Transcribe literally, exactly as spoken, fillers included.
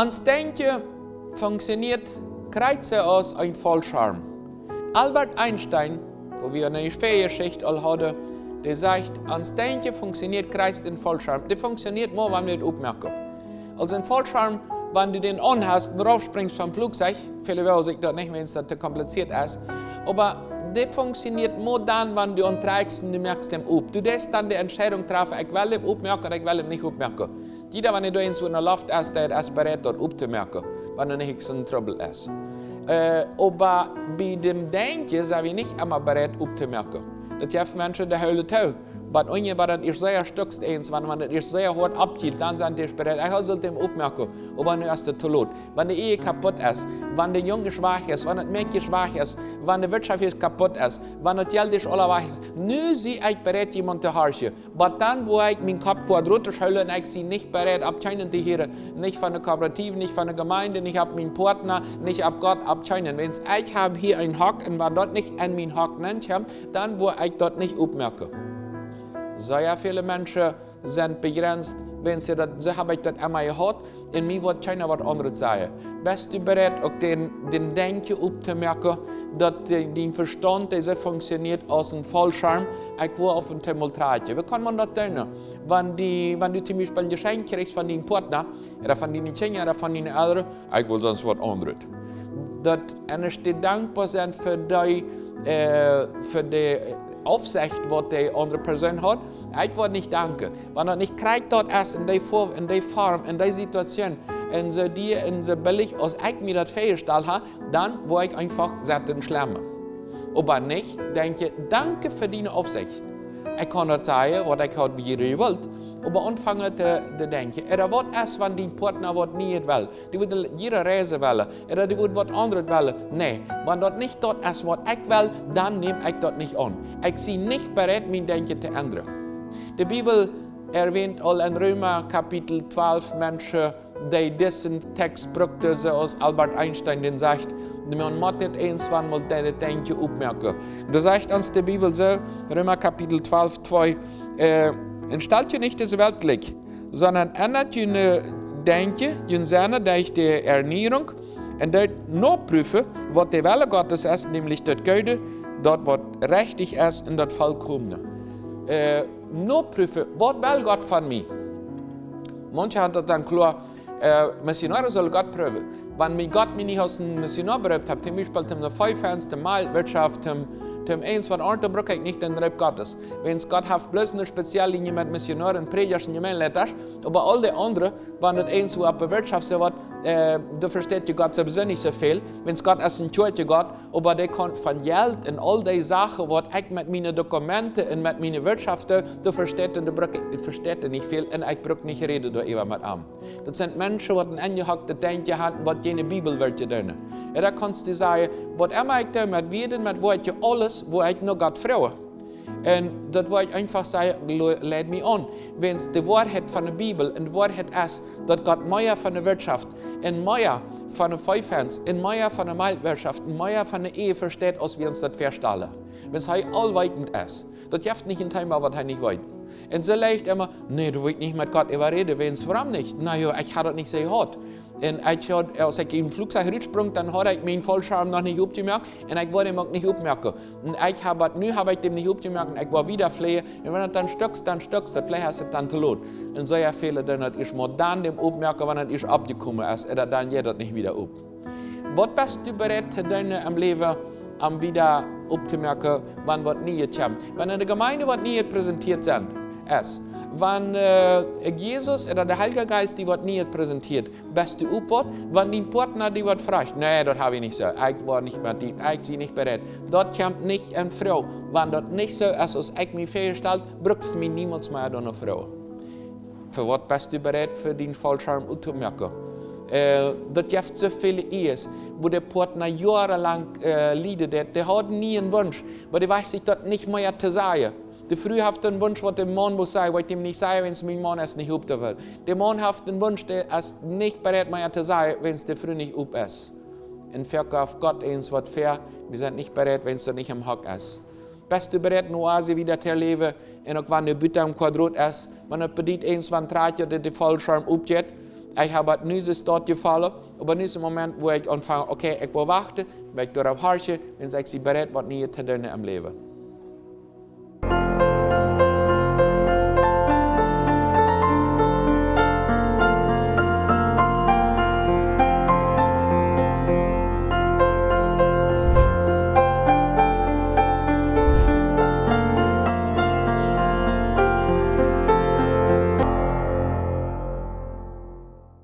Ons Denkjen funktionieet krakjt soo aus een Fallschirm. Albert Einstein, wua wie eene Jeschicht aul hauden, dee sajcht, ons Denkjen funktionieet krakjt soo aus een Fallschirm. Dee funktionieet mau, wan wie daut oppmoaken. Aus een Fallschirm, wan du dän aunhast un raufspringst vom Flugzeug, väle wellen sikj daut nich, wan daut too kompliziert es. Oba dee funktionieet mau dan, wan du aum trakjsten, du moakst dän op. Du deist dan de Entscheidunk träfen, ekj well dän oppmoaken ooda ekj well dän nich oppmoaken. Jieda, wan du doa eent soo enne Loft hast, dee es bereit, daut opptomoaken, wan doa nich soo een Trubbel es. Äh, oba bie däm Denkjen sent wie nich emma bereit opptomoaken. Daut jeft Menschen, dee hoolen too. Waut onje, waut daut ieescht sea stuckt eent, wan, wan daut ieescht sea hoat aufkjielt, dan sent dee bereit, ekj sull dän oppmoaken. Oba nu es et too lot. Wan de Ehe kaputt es, wan de Jung schwak es, wan daut Mäakje schwak es, wan de Wirtschaft kaputt es, wan daut Jelt es aula wajch es, nu sie ekj bereit, jemaunt to horchen. Oba dan woa ekj mienen Kopp quadratisch hoolen un ekj sie nich bereit, opp kjeenen to hieren, nich von de Kooperative, nich von de Jemeent, nich opp mienen Partner, nich opp Gott, opp kjeenen. Wan ekj hab hia een Hock un wan daut nich aun mienen Hock nenkjemt, dan woa ekj daut nich oppmoaken. Sea väle Menschen sent bejrenst, wan see daut, soo hab ekj daut emma jehaut, un mie woat kjeena waut aundret sajen. Best du bereit, uk dän, dän Denkjen opptomoaken, daut de, dien Vestaunt, dee soo funktionieet aus een Fallschirm, ekj woa opp een Tummel trakjen? Woo kaun maun daut doonen? Wan dee, wan du toom Biespel een Jeschenkj kjrichst von dienen Partner, ooda von diene Kjinja, ooda von diene Elren, ekj well sonst waut aundret. Daut, un es dee dankboa sennen fa dee, äh, fa dee Aufsecht, waut dee aundre Persoon haud, ekj woa nich danken. Wan daut nich krakjt daut es en dee Form, en dee Form, en dee Situation, un soo diea un soo billich, aus ekj mie daut väajestalt hab, dan woa ekj eefach sitten un schlemmen. Oba nich denkjen, danke fa diene Aufsecht. Ekj kaun daut sajen, waut ekj haud, woo jie wullen, oba aunfangen to, to denkjen. Ooda waut es, wan dien Partner waut Nieet well? Dee wudd jieren reisen wellen, ooda dee wudd waut aundret wellen. Nä, wan daut nich daut es, waut ekj well, dan näm ekj daut nich aun. Ekj sie nich bereit, mien Denkjen to endren. De Bibel erwähnt aul en Reema Kapitel twalf Menschen, dee disen Tekst bruckten, soo aus Albert Einstein dän sajcht, maun mott daut eent, wan mol daut Denkjen oppmoaken. Un doa sajcht ons de Bibel soo, Reema Kapitel twalf, twee, äh, un stalt junt nich dise Welt jlikj, sonda endret jun Denkjen, jun Sennen derch de Ernieerunk, un doot noprüfen, waut de Welle Gottes es, nämlich daut Goode, daut waut rajcht es un daut Vollkomne. Äh, noprüfen, waut well Gott von mie? Manche haben daut dan kloa, äh, Missionare sellen Gott proowen. Wan mie Gott mie nich aus een Missionar beroopt haft, toom Biespel toom de Veefenst, de Maltwirtschaft, toom, toom eent waut aundret, dan bruck ekj nich dän Roop Gottes. Wan Gott haft bloos eene spezielle Linie met Missionare un Prädja un Jemeenteleida, oba aul dee aundre, wan daut eent soo opp de Wirtschaft soo waut, äh, doa vesteit je Gott sowieso nich soo väl. Wan Gott es een Kjoakjegott, oba dee kaun von Jelt un aul dee Sachen, waut ekj met miene Dokumenten un met miene Wirtschaft, doa vesteit hee, doa bruck ekj, vesteit hee nich väl un ekj bruck nich räden doaräwa met am. Daut sent Menschen, waut een enjehocktet Denkjen haben, waut kjeene Bibel wellen doonen. Un dan kaust du sajen, waut emma ekj doo, met Wieed, met Wieed, aules, woa ekj no Gott froagen. Un daut woa ekj eefach sajen, lo-, leid mie aun. Wan de Woarheit von de Bibel un de Woarheit es, daut Gott mea von de Wirtschaft un mea von de Veefenst un mea von de Maltwirtschaft un mea von de Ehe vesteit, aus wie ons daut väastalen. Wan hee aulweetend es. Daut jeft nich een Thema, waut hee nich weet. Un see sajcht emma, nä, du west nich met Gott äwa räden, wan, wuarom nich? Na jo, ekj haud daut nich soo jehaut. Un ekj haud, aus ekj em Flugzeug rutsprunk, dan haud ekj mienen Fallschirm noch nich oppjemoakt un ekj wull dän uk nich oppmoaken. Un ekj hab daut, nu hab ekj dän nich oppjemoakt un ekj wull wieda fleajen. Un wan et dan stuckt, dan stuckt et, veleicht es et dan too lot. Un soo väl doonen daut ieescht mau dan dän oppmoaken, wan et ieescht oppjekomen es, ooda dan jeit et nich wieda opp. Waut best du bereit to doonen em Läwen, om wieda opptomoaken, wan waut Nieet kjemt? Wan enne Jemeent waut Nieet präsentieet sent, es, wan, äh, Jesus ooda de Heilje Jeist die waut Nieet präsentieet, best du opp waut? Wan dien Partner die waut fruacht, nä, daut hab ekj nich soo, ekj woa nich met die, ekj sie nich bereit. Daut kjemt nich en Froag. Wan daut nich soo es, aus ekj mie väajestalt, bruckst mie niemols mea doano froagen. Fa waut best du bereit, fa dien Fallschirm opptomoaken? Äh, daut jeft soo väl Ehen, wua de Partner joarenlang, äh, lieden deit. Dee hauden nie een Wunsch, oba dee wajcht sikj daut nich mea to sajen. De Fru haft een Wunsch, waut de Maun mott sajen, waut ekj am nich saj, wan mien Maun es nich opp doawäajen. De Maun haft een Wunsch, dee es nich bereit mea to sajen, wan de Fru nich opp es. Un vekoft Gott eent waut väa, wie sent nich bereit, wan daut nich em Hock es. Best du bereit, ne Oase wieda to läwen, un uk wan de Buta em Quadrat es, wan et bediet eent, wan trakjt daut de Fallschirm oppjeit, Ekj hab bat nu soo daut Jefeel, oba nu es de Moment, wua ekj aunfang, okay, ekj woa wachten, woa ekj doaropp horchen, un ekj sie bereit, waut Nieet to doonen em Läwen.